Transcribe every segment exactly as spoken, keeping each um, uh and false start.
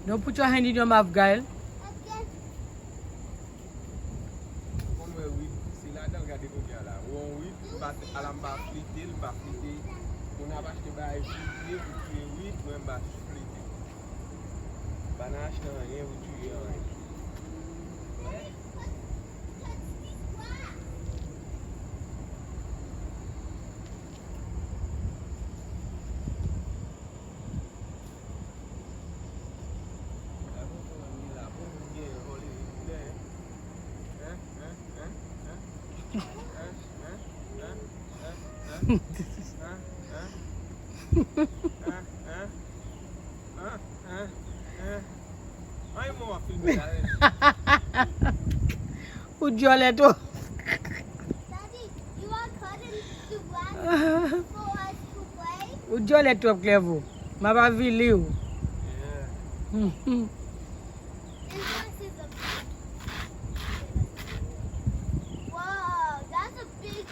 Don't put your hand in your mouth, Gaël. Ou konn wè wid, se ladan l gade kounye a la. Ou wè yon wid, m pa, ala m pa flite l, m pa flite. Moun ap achte bagay flite, pou touye wid, mwen m pa flite. M pa nan achte anyen pou touye anyen. Ou dyòlè twòp. Ou dyòlè twòp, Clerveau. M ap avili w. Wow, that's a big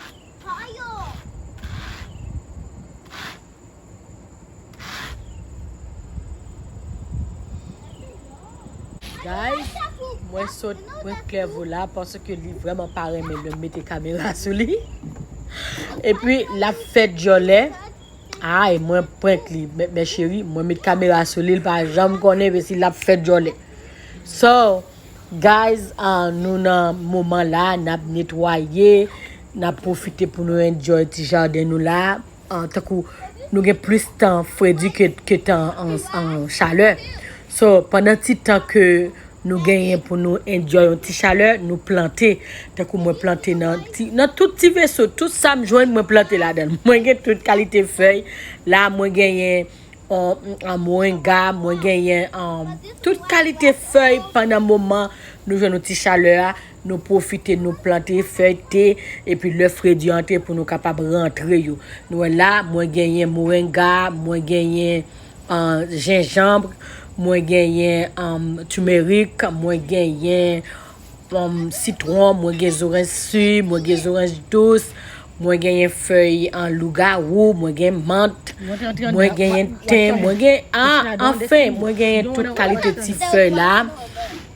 pile. Guys, mwen sot pran Clerveau la paske li vrèman pa renmen lè m mete kamera sou li. Epi l ap fè dyòlè. Ay, mwen prank li. Men, men cheri, mwen met kamera sou li, l pa janm konnen, men si l ap fè dyòlè. So, guys, ah, nou nan moman la, n ap netwaye, n ap pwofite pou nou enjoy ti jaden nou la. Ah, tankou nou gen plis tan fredi ke, ke tan an, an chalè. So, pandan ti tan ke nou genyen pou nou enjoy yon ti chalè, nou plante. Tankou mwen plante nan ti, nan tout ti veso, tout sa m jwenn, mwen plante ladan l. Mwen gen tout kalite fèy. La, mwen genyen, um, um, moringa, mwen genyen, um, tout kalite fèy pandan moman nou jwenn yon ti chalè a. Nou pwofite, nou plante fèy te, epi lè fredi antre pou nou kapab rantre yo. Nou wè la, mwen genyen moringa, mwen genyen, ah, jenjanm, mwen genyen, um, timerik, mwen genyen, um, sitwon, mwen gen zoranj si, mwen gen zoranj dous, mwen genyen fèy, ah, lougawou, mwen gen mant, mwen genyen ten, mwen gen, ah, anfen, mwen genyen tout kalite ti fèy la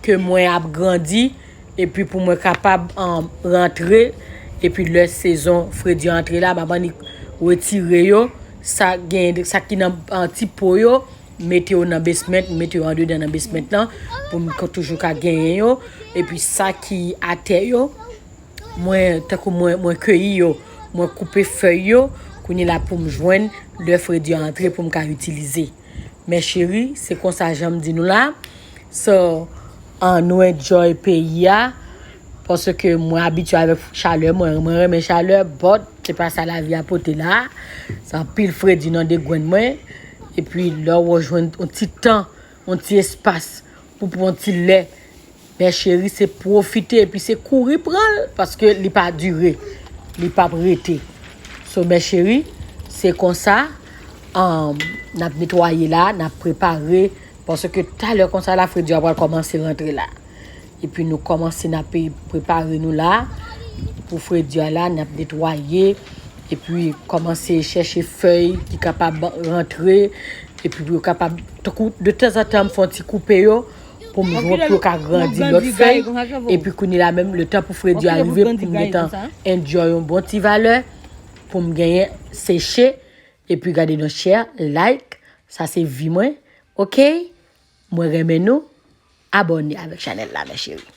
ke mwen ap grandi. Epi pou mwen kapab, um, rantre, epi lè sezon fredi antre la, m ap annik retire yo. Sa gen, sa ki nan, uh, ti po yo, mete yo nan basement, mete yo andedan nan basement lan, pou m ka toujou ka genyen yo. Epi sa ki atè yo, mwen, tankou mwen, mwen keyi yo, mwen koupe fèy yo, kounye la pou m jwenn lè fredi antre pou m ka itilize. Men cheri, se konsa jan m di nou la. So, an nou enjoy peyi a. Paske mwen abitye avèk chalè, mwen, mwen renmen chalè, but se pa sa lavi a pote la. Se anpil fredi nan degrenn mwen. Epi lè w jwenn yon ti tan, yon ti espas pou pran yon ti lè, men cheri, se pwofite epi se kouri pran l, paske li pa dire, li p ap rete. So, men cheri, se konsa, um, n ap netwaye la, n ap prepare, paske talè konsa la, fredi a pral kòmanse rantre la. Epi nou kòmanse, n ap prepare nou la, pou fredi a la, n ap netwaye, epi kòmanse chèche fèy ki kapab rantre, epi pou yo kapab, tankou, de tanzantan, m fè yon ti koupe yo, pou m jwenn pou yo ka grandi lòt fèy. Epi kounye la menm, letan pou fredi a rive, pou m gentan enjoy yon bon ti valè, pou m genyen seche. Epi gade non, share, like, sa se vi mwen, oke? Mwen renmen nou, abòne avèk chanèl la, mes chéris.